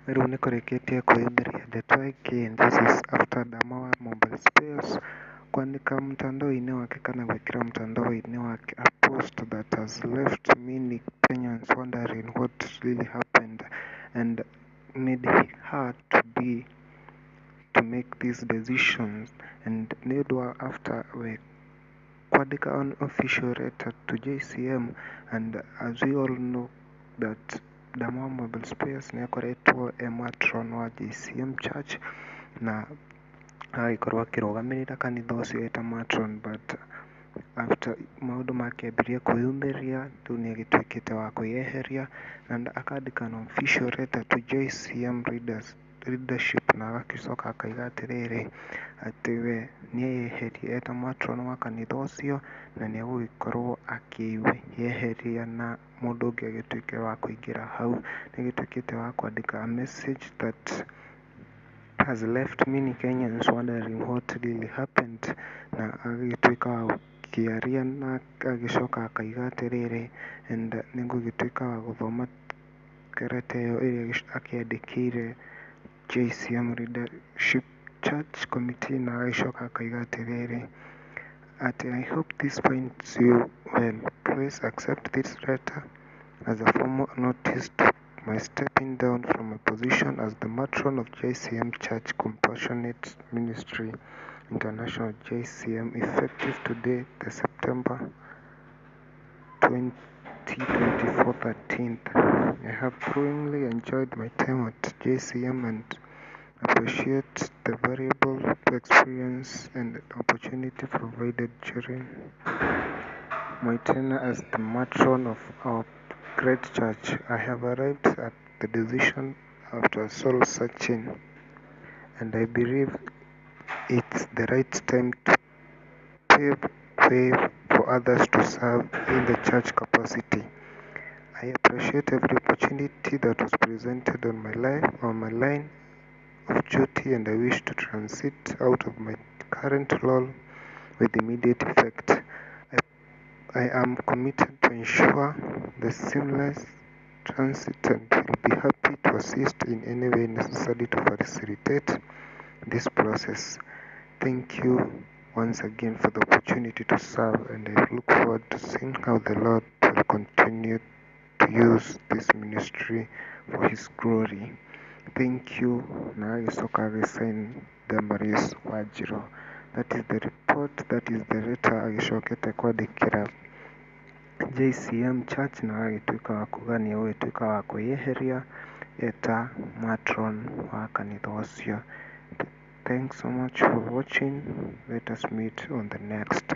Rĩu nĩ kũrĩkĩtie kwĩyumĩria ndeto ĩngĩ and this is after Dama wa Mobile Spares kuandika mtandao-inĩ wake kana gwĩkĩra mtandao-inĩ wake a post that has left many Kenyans wondering what really happened and made her to be to make these decisions, and nĩ ũndũ wa after we kwandĩka an official letter to JCM. And as we all know that Dama wa Mobile Spares nĩ akoretwo e matron wa JCM Church na agagĩkorwo akĩrũgamĩrĩra kanitha ũcio eta matron, but after maũndũ makĩambirie kwĩyumĩria, rĩu nĩ agĩtuĩkĩte wa kwĩyeheria and akandĩka an official letter to JCM leaders, leadership, na agagĩcoka akaiga atĩrĩrĩ, atĩ we nĩ eyeherie eta matron wa kanitha ũcio na nĩ egũgĩkorwo akĩyeheria na mũndũ ũngĩ agĩtuĩke wa kũingĩra hau. Nĩ agĩtuĩkĩte wa kwandĩka a message that has left many Kenyans wondering what really happened, na agagĩtuĩka wa gũkĩaria na agĩcoka akaiga atĩrĩrĩ, and nĩ ngũgĩtuĩka wa gũthoma letter ĩyo ĩrĩa akĩandĩkĩire JCM Leadership Church Committee, na agagĩcoka akaiga atĩrĩrĩ, atĩ "I hope this finds you well. Please accept this letter as a formal notice to my stepping down from my position as the matron of JCM Church Compassionate Ministry International JCM, effective today, the September 2024 13th. I have thoroughly enjoyed my time at JCM and appreciate the valuable experience and opportunity provided during my tenure as the matron of our great church. I have arrived at the decision after soul searching, and I believe it's the right time to pave way for others to serve in the church capacity. I appreciate every opportunity that was presented on my life, on my line of duty, and I wish to transit out of my current role with immediate effect. I am committed to ensure the seamless transit and will be happy to assist in any way necessary to facilitate this process. Thank you once again for the opportunity to serve, and I look forward to seeing how the Lord will continue to use this ministry for His glory. Thank you." Na agĩcoka agĩsign Damaris Wanjiru. That is the report, that is the letter agĩcokete kwandĩkĩra JCM Church na agagĩtuĩka wa kuga nĩ egũgĩtuĩka wa kwĩyeheria eta matron wa kanitha ũcio. Thanks so much for watching. Let us meet on the next.